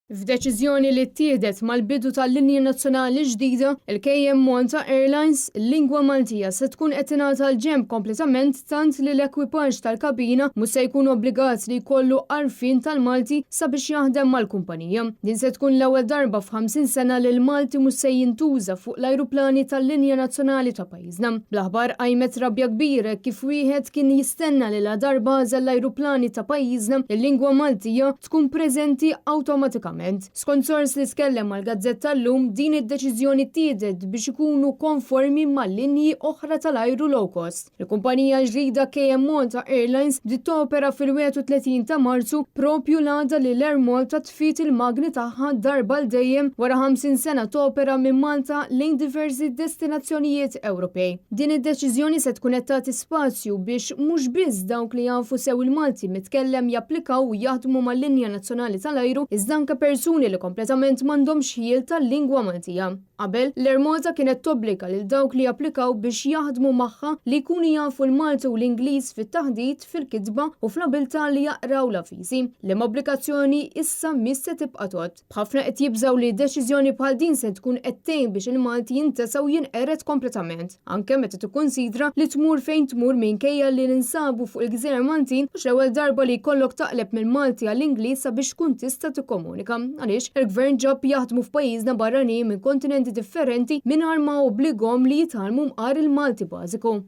F'deċiżjoni li ttieħdet mal-bidu tal-linja nazzjonali ġdida, il-KM Malta Airlines, il-lingwa Maltija se tkun qed tingħata l-ġenb kompletament tant li l-ekwipaġġ tal-kabina mhux se jkun obbligat li jkollu għarfien tal-Malti sabiex jaħdem mal-kumpanija. Din se tkun l-ewwel darba f'50 sena li l-Malti mhux se jintuża fuq l-ajruplani tal-linja nazzjonali ta' pajjiżna. Bl-aħbar qajmet rabja kbira kif wieħed kien jistenna li ladarba għażel l-ajruplani ta' pajjiżna, il-lingwa Maltija tkun preżenti awtomatikament. Skont sors li tkellem mal-gazzetta Llum, din id-deċiżjoni ttieħdet biex ikunu konformi ma' linji oħra tal-ajru low cost. Il-kumpanija l-ġdida KM Malta Airlines bdiet topera fil-31 ta' Marzu propju l-għada li l-Air Malta tfiet il-magni tagħha darba għal dejjem wara 50 sena topera minn Malta lejn diversi destinazzjonijiet Ewropej. Din id-deċiżjoni se tkun qed tagħti spazju biex mhux biss dawk li jafu sew il-Malti mitkellem japplikaw u jaħdmu mal-linja nazzjonali tal-ajru iżda anke persuni li kompletament m'għandhomx ħjiel tal-lingwa Maltija. Qabel, l-Air Malta kienet tobbliga lil dawk li japplikaw biex jaħdmu magħha li jkunu jafu l-Malti u l-Ingliż fit-taħdit, fil-kitba u fl-abiltà li jaqraw l-avviżi, liema obbligazzjoni issa mhix se tibqa' tgħodd. B'ħafna qed jibżgħu li deċiżjoni bħal din se tkun qed tgħin biex il-Malti jintesa u jinqered kompletament, anke meta tikkunsidra li tmur fejn tmur minkejja li ninsabu fuq il-gżejjer Maltin mhux l-ewwel darba li jkollok taqleb mill-Malti għall-Ingliż sabiex tkun tista' tikkomunika. Għaliex il-Gvern ġab jaħdmu f'pajjiżna barranin minn kontinenti differenti mingħajr ma obbligahom li jitgħallmu mqar il-Malti bażiku.